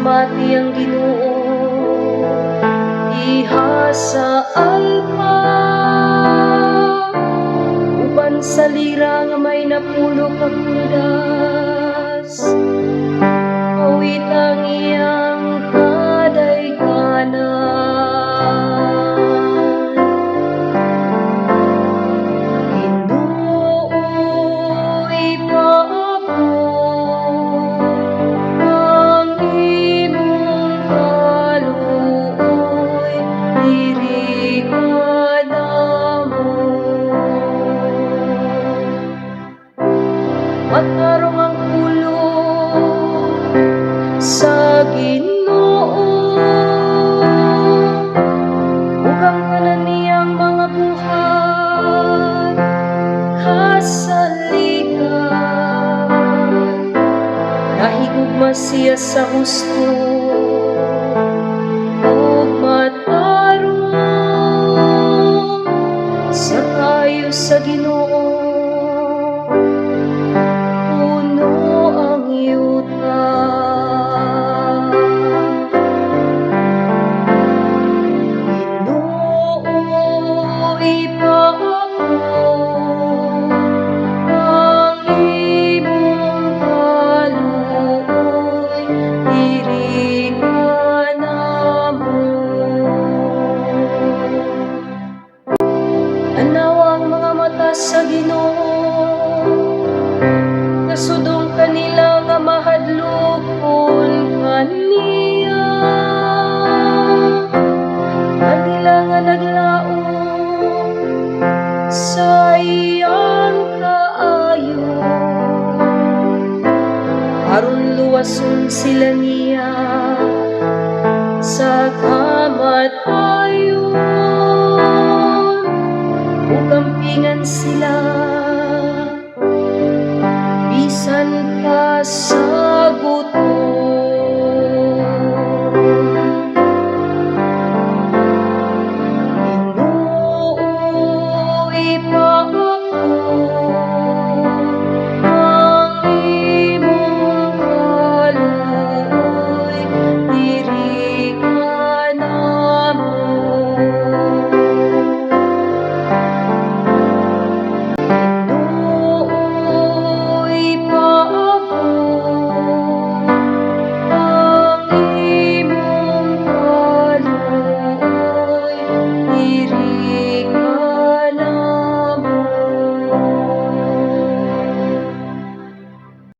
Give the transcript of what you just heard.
Pasalamati ang Ginoo diha sa Alpha, uban sa lira nga may 60 ka kordas. Awit ang iyang kadayganan. Ginoo, ipaabot ang imong kaluoy diri kanamo. Matarong ang pulong sa Ginoo, ug ang tanan niyang mga buhat kasaligan. Nahigugma siya sa husto ug matarong. Sa kaayo sa Ginoo puno ang yuta. Ginoo, ipaabot ang imong kaluoy diri kanamo. Anawa ang mga mata sa Ginoo, nasudong kanila nga mahadlokon kaniya, kanila nga naglaom sa iyang kaayo, aron luwason sila niya sa kamatayon ug ampingan sila.